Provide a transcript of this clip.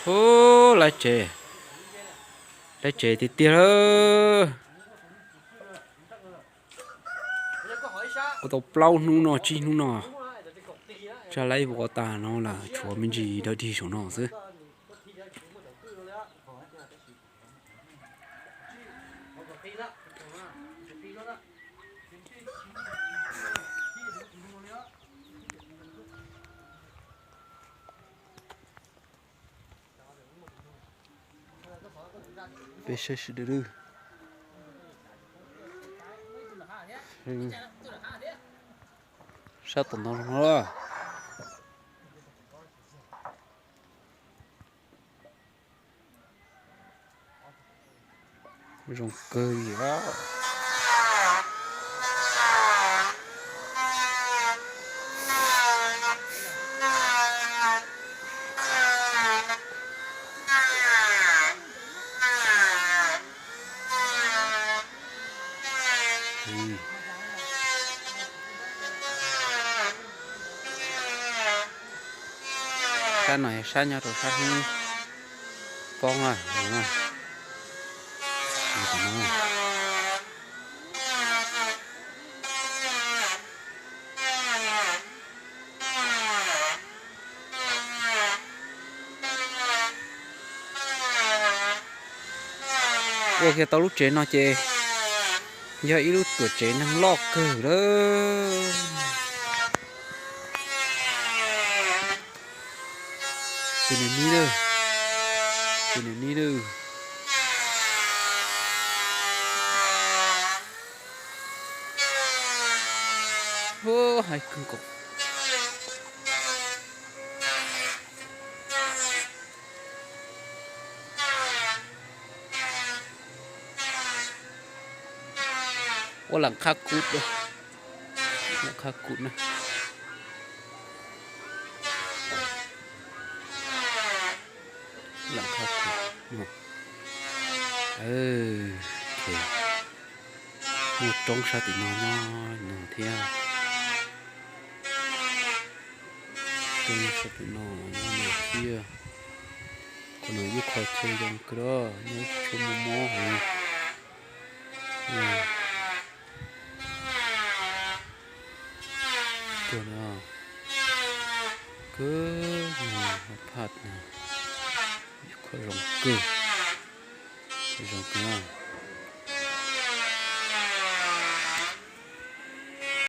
Ub, laiv tsev, laiv tsev tiag tiag lawm. Ua tau plaub hnub no tsib hnub no, tsam laiv ua tas no lawm tshuav me ntsis dawb dig saum no xwb. Peb saib sawv daws, sab tom no los. Zoo kawg li. Sab no yog sab nyob rau sab hnub poob na. Ua kiag tau lub tsev no ces yog ib lub tuam tsev neeg loj kawg lawm. Tus niam nib lawm, tus niam nib lawm. Ub, haib kawg nkaus. Ua lam qhab kub, lam qhab kub na. Lam qhab kub no. Muaj roob sab tim no nyob no thiab. Roob sab tim no nyob no thiab. Qhov no yog qhov chaw zoo kawg, nyob tshuaj muaj mob heev. Kawg no, kawg no, hauv phaj no, yog qhov zoo kawg, zoo kawg.